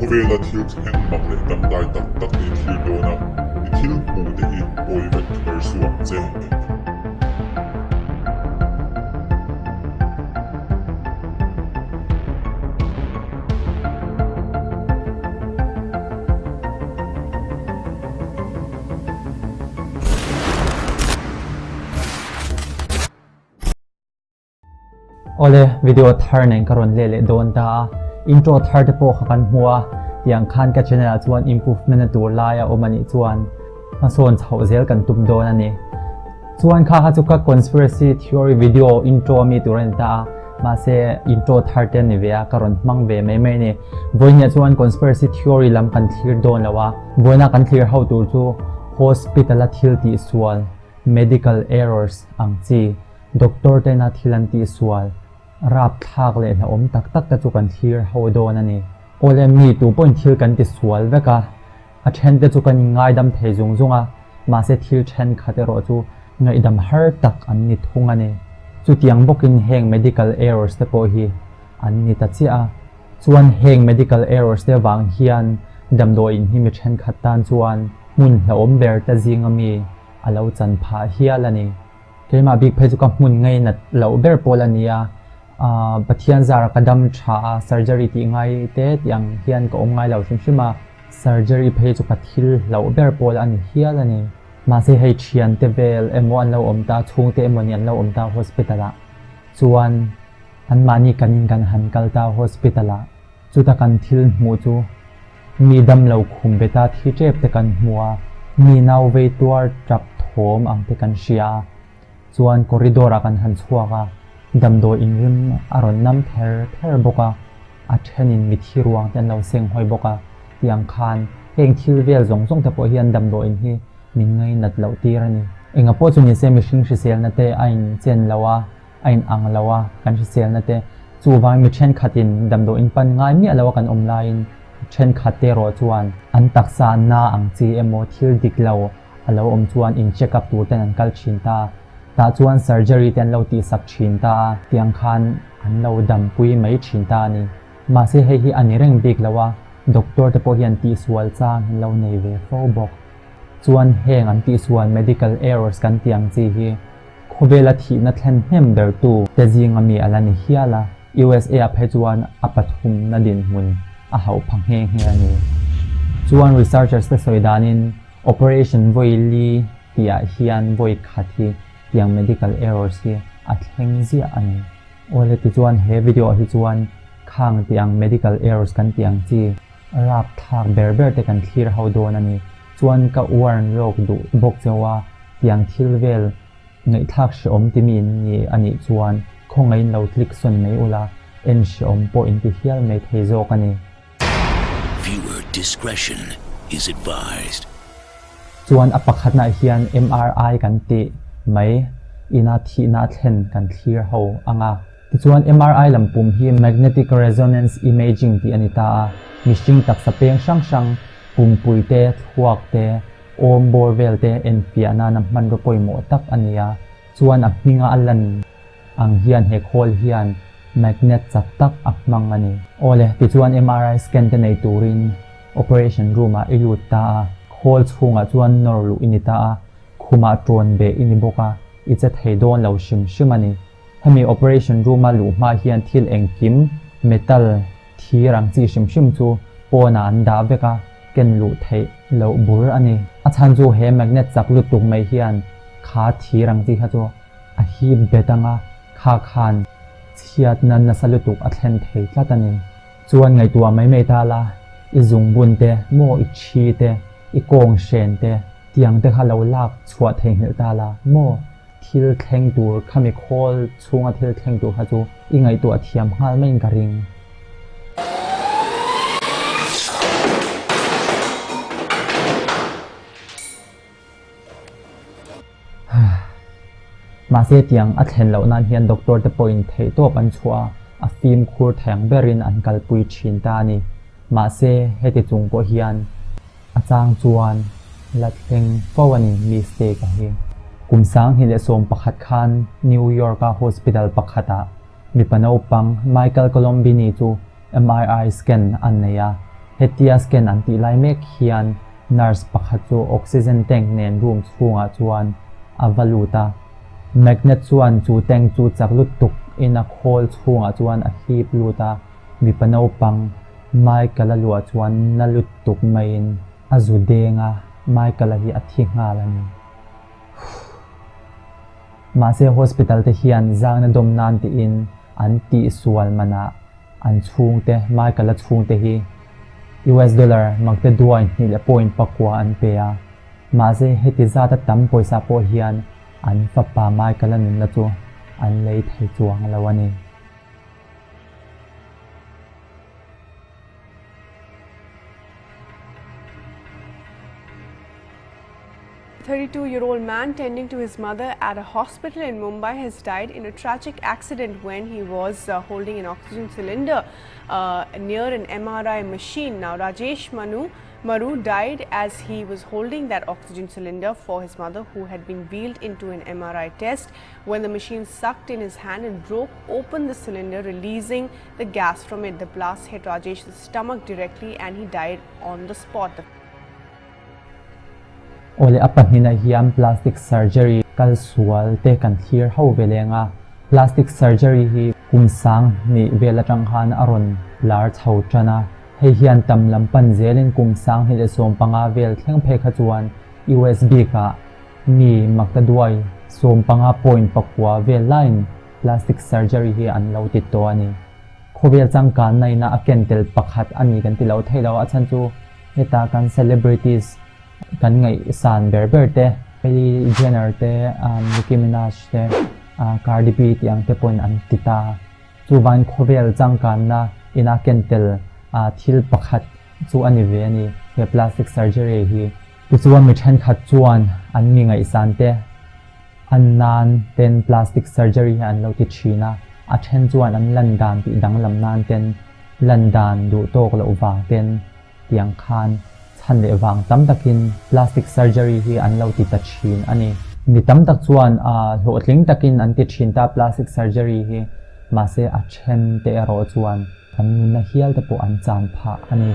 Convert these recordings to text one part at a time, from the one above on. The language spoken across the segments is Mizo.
Khawvela thil thleng mak leh dangdai tak tak i thlir dawn a, i thil hmuh te hi awi vek kher suh ang che. Awle, video thar nen ka rawn leh leh dawn ta a, intro thar te pawh kha kan hmu a, tiang khan ka channel ah chuan improvement na tur lai a awm a nih chuan hmasawn chhoh zel kan tum dawn a ni. Chuan kha kha chu ka conspiracy theory video intro ami tur a ni ta a, mahse intro thar te a ni ve a, ka rawn hmang ve mai mai a ni. Vawiinah chuan conspiracy theory lam kan thlir dawn lo a, vawiina kan thlir ho tur chu hospital a thil tihsual, medical errors, ang chi, doctor tena thil an tihsual, rapthlak leh hlauhawm tak tak te chu kan thlir ho dawn a ni. Awle mi tu pawhin thil kan tisual vek a, A then te chu kan inngaidam thei zung zung a, mahse thil thenkhat erawh chu ngaihdam har tak an ni thung a ni. Chutiang bawkin heng medical errors te pawh hi an ni ta chiah a. Chuan heng medical errors te avang hian damdawiin hi mi thenkhat tan chuan hmun hlauhawm ber te zinga mi a lo chan phah hial a ni. Keimah bik phei chu ka hmun ngainat loh ber pawl a ni a, Pathian zara ka dam tha a, surgery tih ngai te tih ang hian ka awm ngai lo hrim hrim a, surgery phei chu ka thil hlauh ber pawl a ni hial a ni. Mahse hei thian te vel emaw an lo awm ta, chhungte emaw nih an lo awm ta hospital ah chuan anmahni kanin kan han kal ta hospital ah, chuta kan thil hmuh chu Mi dam lo khum beta thi tep te kan hmu a, mi nau vei tuar tap thawm ang te kan hria a, chuan corridor ah kan han chhuak a, damdawi inrim a rawn nam ther ther bawk a, a thenin mithi ruang te an lo seng hawi bawk a, tiang khan heng thil vel zawng zawng te pawh hian damdawi in hi min ngainat loh tir a ni. Enga pawh chu nise mihring hriselna te a inchen lo a, a in ang lo a, kan hriselna te chuvangin mi thenkhatin damdawiin pan ngai miah lo a kan awm laiin thenkhat te erawh chuan an taksa na ang chi emaw thil dik lo a lo awm chuan in check up tur ten an kal thin ta, tah chuan surgery te an lo tihsak thin ta a, tiang khan an lo dampui mai thin ta a ni. Mahse hei hi a ni reng bik lo a, doctor te pawh hian tihsual chang an lo nei ve fo bawk. Chuan heng an tihsual medical errors kan tih ang chi hi Khawvela thihna thlen hnem bertu te zinga mi a la ni hial a, USA ah phei chuan a pathumna dinhmun a hauh pha nghe nghe a ni. Chuan researchers te sawi danin operation vawi li tih ah hian vawi khat hi tiang medical errors hi a thleng ziah a ni. Awle tichuan he video ah hi chuan khang tih ang medical errors kan tih ang chi rapthlak ber ber te kan thlir ho dawn a ni. Chuan ka warn lawk duh bawk cheu a, Tiang thil vel ngaihthlak hrehawm ti mi in ni a nih chuan khawngaihin lo click sawn mai ula, en hrehawm pawh in ti hial mai thei zawk a ni. Viewer discretion is advised. Chuan a pakhatnaah hian MRI kan tih mai ina thihna a thlen kan thlir ho ang a. Tichuan MRI lam pum hi Magnetic Resonance Imaging tih a ni ta a, mihring taksa peng hrang hrang, pumpui te, thluak te, Awm bawr vel te enfiah nana hmanraw pawimawh tak a ni a, chuan a hminga a lan ang hian he khawl hian magnet chak tak a hmang a ni. Awle, tichuan MRI scan te nei turin operation room ah i lut ta a, khawl chhungah chuan nawr luh i ni ta a, khumah tawn beh i ni bawk a, i che thei dawn lo hrim hrim a ni. Hemi operation room a luh hma hian thil engkim, metal, Thir ang chi hrim hrim chu pawnah an dah vek a, ken luh theih loh bur a ni. A chhan chu he magnet chak lutuk mai hian kha thir ang chi kha chu a hip bet ang a, kha khan chhiatna nasa lutuk a thlen thei tlat a ni. Chuan ngaihtuah mai mai ta la, i zungbun te, maw i thi te, i kawng hren te, tiang te kha lo lak chhuah theihnghilh ta la, maw? Thil thleng tur khami khawl chhunga thil thleng tur kha chu i ngaihtuah thiam nghal maiin ka ring. Mahse tiang a thlen loh nan hian doctor te pawhin theihtawp an chhuah a, a fimkhur thei ang berin an kalpui thin ta a ni. Mahse heti chung pawh hian A chang chuan la thleng fo a ni mistake a hi. Kum 2011 khan New York-a hospital pakhatah mipa naupang Michael Colombini chu MRI scan an nei a. Hetia scan an tih lai mek hian nurse pakhat chu oxygen tank nen room chhungah chuan a va lut a. Magnet chuan chu tank chu chak lutuk in a khawl chhungah chuan a hip lut a, mipa naupang Michael-a luah chuan na lutuk maiin a zu deng a, Michael-a hi a thi nghal a ni. Mahse hospital te hian zangna dawm nan tiin an tihsual manah an chhungte, Michael-a chhungte hi US dollar maktaduai hnih leh point pakua an pe a. Mahse heti zata tam pawisa pawh hian an fapa Michael-a nunna chu an lei thei chuang lo a ni. 32-year-old man tending to his mother at a hospital in Mumbai has died in a tragic accident when he was uh, holding an oxygen cylinder uh, near an MRI machine. Now, Rajesh Manu Maru died as he was holding that oxygen cylinder for his mother who had been wheeled into an MRI test when the machine sucked in his hand and broke open the cylinder, releasing the gas from it. The blast hit Rajesh's stomach directly and he died on the spot. The Awle a pahnihna hian plastic surgery kal sual te kan thlir ho ve leng a, plastic surgery hi kum sang hnih vel atang khan a rawn lar chho tan a, hei hian tam lam pan zelin kum sang hnih leh 15 vel thleng phei kha chuan US bikah mi maktaduai 15 point pakua vel laiin plastic surgery hi an lo ti tawh a ni. Khawvel changkanna ina a ken tel pakhat a ni kan ti lo thei lo a chhan chu heta kan celebrities kan ngaihsan ber ber te Kylie Jenner te, Nicki Minaj te, Cardi B tih ang te pawhin an ti ta. Chuvain khawvel changkanna ina ken tel thil pakhat chu a ni ve a ni he plastic surgery hi. Tichuan mi thenkhat chuan an mi ngaihsan te an nan ten plastic surgery hi an lo ti thin a, a then chuan an lan dan tih danglam nan ten, lan dan duh tawk loh vang ten tiang khan chhan leh vang tam takin plastic surgery hi an lo ti ta thin a ni. Mi tam tak chuan hlawhtling takin an ti thin ta plastic surgery hi, mahse a then te erawh chuan an nunna hial te pawh an chan phah a ni.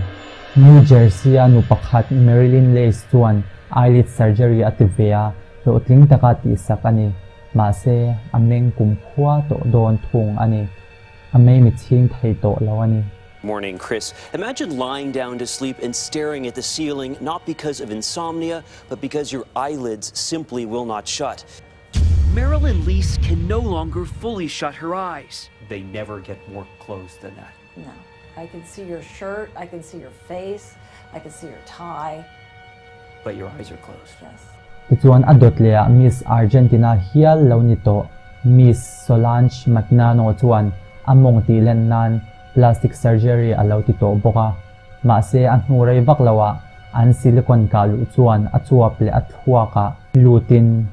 New Jersey-a nu pakhat Marilyn Lace chuan eyelid surgery a ti ve a, hlawhtling taka tihsak a ni. Mahse, a meng kumkhua tawh dawn thung a ni. A mei mitchhing thei tawh lo a ni. Morning, Chris. Imagine lying down to sleep and staring at the ceiling, not because of insomnia, but because your eyelids simply will not shut. Marilyn Lease can no longer fully shut her eyes. They never get more closed than that. No. I can see your shirt, I can see your face, I can see your tie. But your eyes are closed. Yes. Tichuan a dawt leh ah Miss Argentina hial lo ni tawh Miss Solange Magnano chuan a mawng tih len nan plastic surgery a lo ti tawh bawk a, mahse a hnu rei vak lo ah an silicone kah luh chuan a chuap leh a thluak ah lut in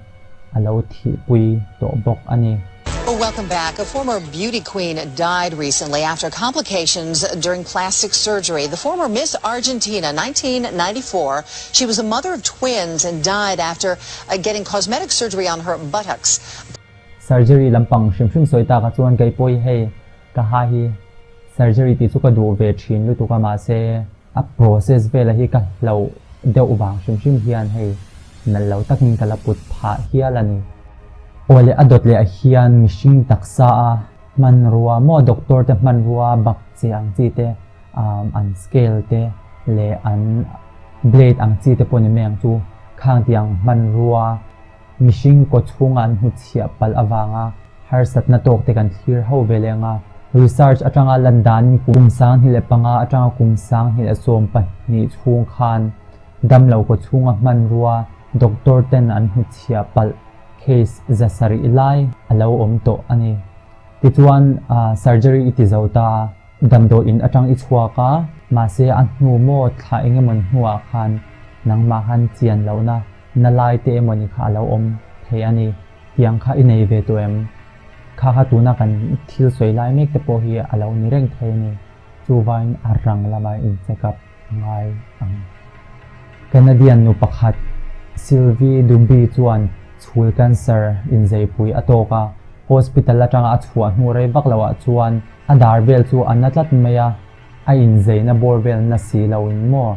a lo thihpui tawh bawk a ni. Welcome back. A former beauty queen died recently after complications during plastic surgery. The former Miss Argentina, 1994, she was a mother of twins and died after uh, getting cosmetic surgery on her buttocks. Surgery lampang hrim hrim sawi takah chuan kei pawh hi hei ka ha hi surgery tih chu ka duh ve thin lutuk a mahse a process vela hi ka hlauh deuh vang hrim hrim hian hei nalh lo takin ka la put phah hial a ni. Aw leh a dawt leh ah hian mihring taksa a hmanrua maw doctor te hmanrua bak che ang chi te an scale te leh an blade ang chi te pawh ni mai ang chu khang tiang hmanrua Mihring kaw chhunga an hnuchhiah palh avanga harsatna tawk te kan thlir ho ve leng a. Research atanga lan danin kum 2005 atanga kum 2012 chhung khan damlo kaw chhunga hmanrua doctor ten an hnuchhiah palh case 700 lai a lo awm tawh a ni. Tichuan surgery i ti zo ta. Damdawi in atang i chhuak a, mahse a hnu maw thla eng emaw hnuah khan nangmah khan chian lohna na lai te emaw ni kha a lo awm thei a ni. Tiang kha i nei ve tawh em? Kha kha tuna kan thil sawi lai mek te pawh hi a lo ni reng thei a ni. Chuvain a rang lama in check up a ngai ang. Canadian nu pakhat Sylvie Dubie chuan chhul cancer inzeipui a tawk a, hospital atanga a chhuah hnu rei vak loah chuan a dar vel chu a na tlat mai a. A inzeina bawr vel na si lo in maw?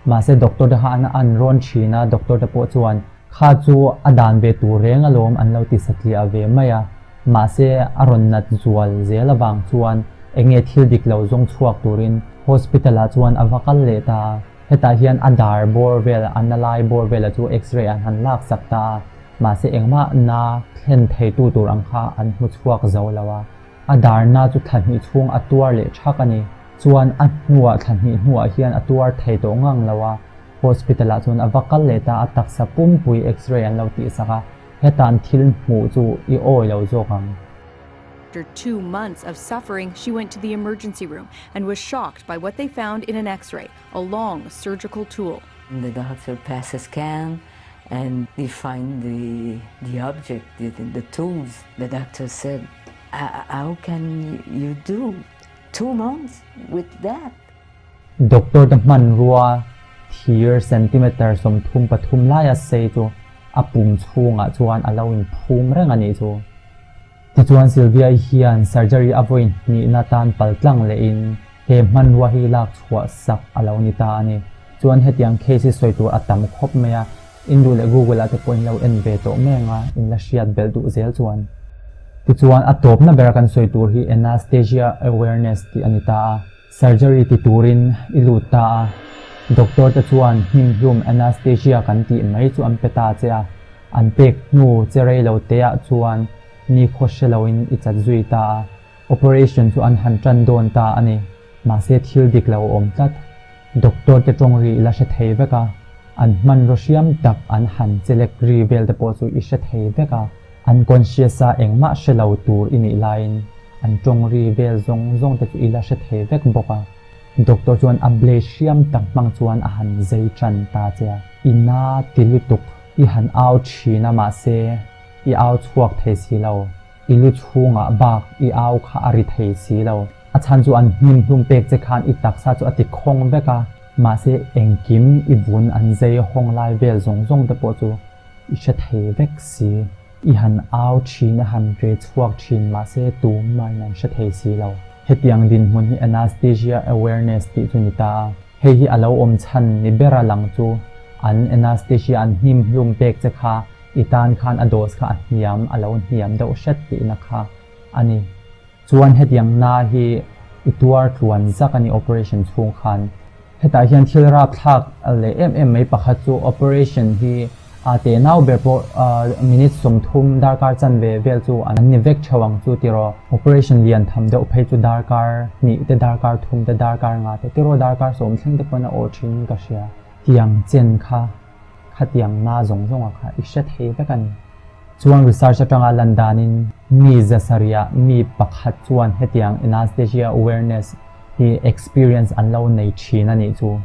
Mahse doctor te kha an an rawn thin a, doctor te pawh chuan kha chu a dan ve tur reng alawm an lo ti satliah ve mai a. Mahse a rawn nat zual zel avang chuan enge thil dik lo zawng chhuak turin hospital ah chuan a va kal leh ta a. Hetah hian a dar bawr vel, a na lai bawr vela chu x-ray an han lak sak ta a, mahse engmah na thlen theitu tur ang kha an hmu chhuak zo lo a. A dar na chu thla hnih chhung a tuar leh thak a ni. Chuan a hnuah thla hnih hnuah hian a tuar thei tawh ngang lo a, hospital ah chuan a va kal leh ta a, taksa pumpui x-ray an lo tihsak a, heta an thil hmuh chu i awi lo zawk ang. After 2 months of suffering, she went to the emergency room and was shocked by what they found in an x-ray, a long surgical tool. The doctor passed a scan and he find the, the object, the, the tools. The doctor said, how can you do 2 months with that? Doctor te hmanrua thir centimeter 33 laia sei chu a pum chhungah chuan a lo inphum reng a nih chu. Tichuan Sylvia-i hian surgery a vawi hnihna tan pal tlang lehin he hmanrua hi lak chhuah sak a lo ni ta a ni. Chuan hetiang case hi sawi tur a tam khawp mai a, in duh leh Google ah te pawh in lo en ve tawh mai ang a, in la hriat belh duh zel chuan. Tichuan a tawpna bera kan sawi tur hi Anaesthesia Awareness tih a ni ta a, surgery ti turin i lut ta a, doctor te chuan hnimhlum anaesthesia kan tih mai chu an pe ta che a, An pek hnu che rei lo te ah chuan nikhaw hre loin i chat zui ta a, operation chu an han tan dawn ta a ni. Mahse thil dik lo a awm tlat. Doctor te tawng ri i la hre thei vek a, an hmanraw hriam tak an han chelek ri vel te pawh chu i hre thei vek a, unconscious a engmah hre lo tur i nih laiin an tawng ri vel zawng zawng te chu i la hre thei vek bawk a. Doctor chuan a blade hriam tak hmang chuan a han zei tan ta che a, i na ti lutuk. I han au thin a mahse i au chhuak thei si lo, i lu chhungah bak i au kha a ri thei si lo. A chhan chu an hnim hlum pek che khan i taksa chu a ti khawng vek a, mahse engkim i vun an zei hawng lai vel zawng zawng te pawh chu i hre thei vek si. I han au thin a han re chhuak thin mahse tumah in an hre thei si lo. Hetiang dinhmun hi Anaesthesia Awareness tih chu ni ta a. Hei hi a lo awm chhan ni ber a lang chu an anaesthesia an hnim hlum pek che kha i tan khan a dose kha a hniam a lo hniam deuh hret tihna kha a ni. Chuan hetiang na hi i tuar tluan zak a ni operation chhung khan. Hetah hian thil rapthlak leh em em mai pakhat chu operation hi A teh nau ber pawh minute 30 darkar chanve vel chu an ni vek theuh ang chu tiraw. Operation lian tham deuh phei chu darkar hnih te darkar thum te darkar nga te tiraw darkar 10 thleng te pawn a awh thin ka hria. Tiang chen kha khatiang na zawng zawng ah kha i hre thei vek a ni. Chuan research atanga lan danin mi zasarih ah mi pakhat chuan hetiang anaesthesia awareness hi experience an lo nei thin a nih chu.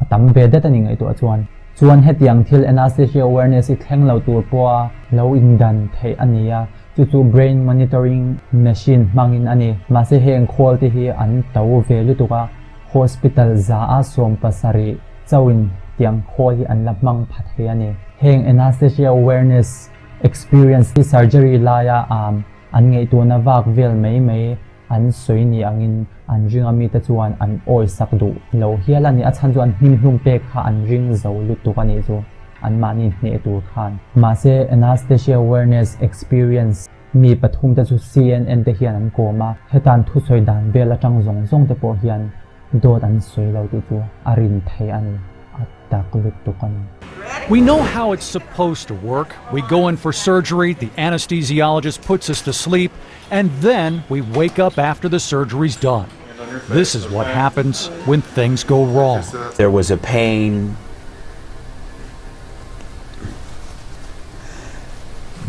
A tam ve det a ni ngaihtuah chuan. Chuan hetiang thil anaesthesia awareness i thleng lo tur pawha lo indan theih a ni a, chu chu brain monitoring machine hmangin a ni. Mahse heng khawl te hi an to ve lutuk a, hospital 170 chauhin tiang khawl hi an la hmang pha thei a ni. Heng anaesthesia awareness experience hi surgery laia an ngaihtuahna vak vel mai mai An sawi ni angin an ring a mite chuan an awi sak duh lo hial a ni. A chhan chu an hnim hlum pek kha an ring zo lutuk a nih chu anmahni hneh tur khan. Mahse Anastasia Awareness Experience mi pathum te chu CNN te hian an kawm a, hetan thusawi dan vel atang zawng zawng te pawh hian dawt an sawi lo tih chu a rin theih a ni. A tak lutuk a ni. We know how it's supposed to work. We go in for surgery, the anesthesiologist puts us to sleep, and then we wake up after the surgery's done. This is what happens when things go wrong. There was a pain.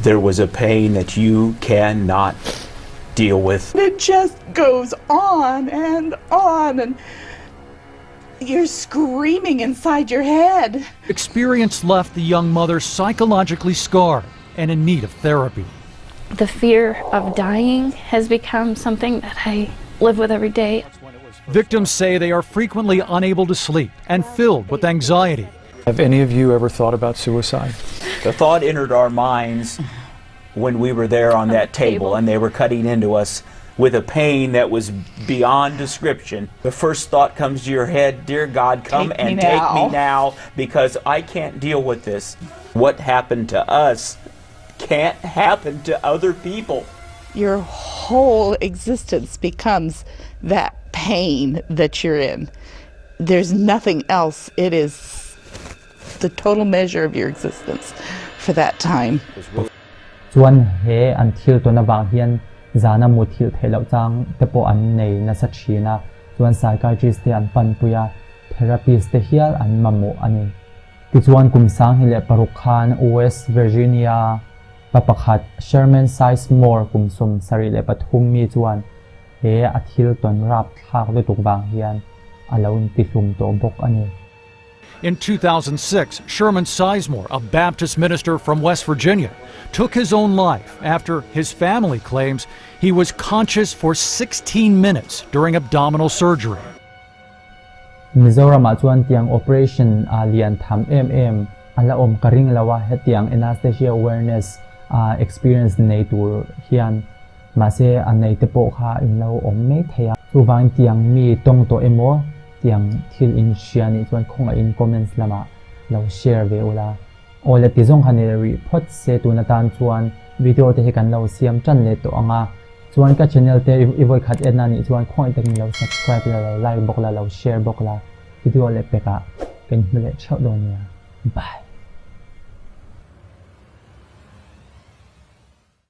There was a pain that you cannot deal with. It just goes on and on, and you're screaming inside your head. Experience left the young mother psychologically scarred and in need of therapy. The fear of dying has become something that I live with every day. Victims say they are frequently unable to sleep and filled with anxiety. Have any of you ever thought about suicide? The thought entered our minds, When we were there on that table and they were cutting into us with a pain that was beyond description, the first thought comes to your head, Dear God, come Take me and take me now." now because I can't deal with this. What happened to us can't happen to other people. Your whole existence becomes that pain that you're in. There's nothing else. It is the total measure of your existence for that time. Chuan he an thil tawn avang hian zana muthilh theih loh chang te pawh an nei nasa thin a, chuan psychiatrist te an panpui a, therapist te hial an mamawh a ni. Tichuan kum 2006 khan West Virginia pa pakhat Sherman Sizemore kum 73 mi chuan he a thil tawn rapthlak lutuk vang hian a lo intihlum tawh bawk a ni. In 2006, Sherman Sizemore, a Baptist minister from West Virginia, took his own life after his family claims he was conscious for 16 minutes during abdominal surgery. Mizoramah chuan tiang operation a lian tham em em a la awm ka ring lo a, hetiang anaesthesia awareness a experience nei tur hian mahse a nei te pawh kha in lo awm mai thei a. Chuvangin tiang mi tawng tawh emaw tiang thil in hria nih chuan khawngaihin comments lamah lo share ve ula. Aw le ti zawng kha ni rih phawt se tun atan chuan video te hi kan lo siam tan leh tawh ang a, chuan ka channel te i vawi khat en a nih chuan khawngaih takin lo subscribe la lo like bawk la lo share bawk la video leh pekah kan hmu leh theuh dawn nia. Bye.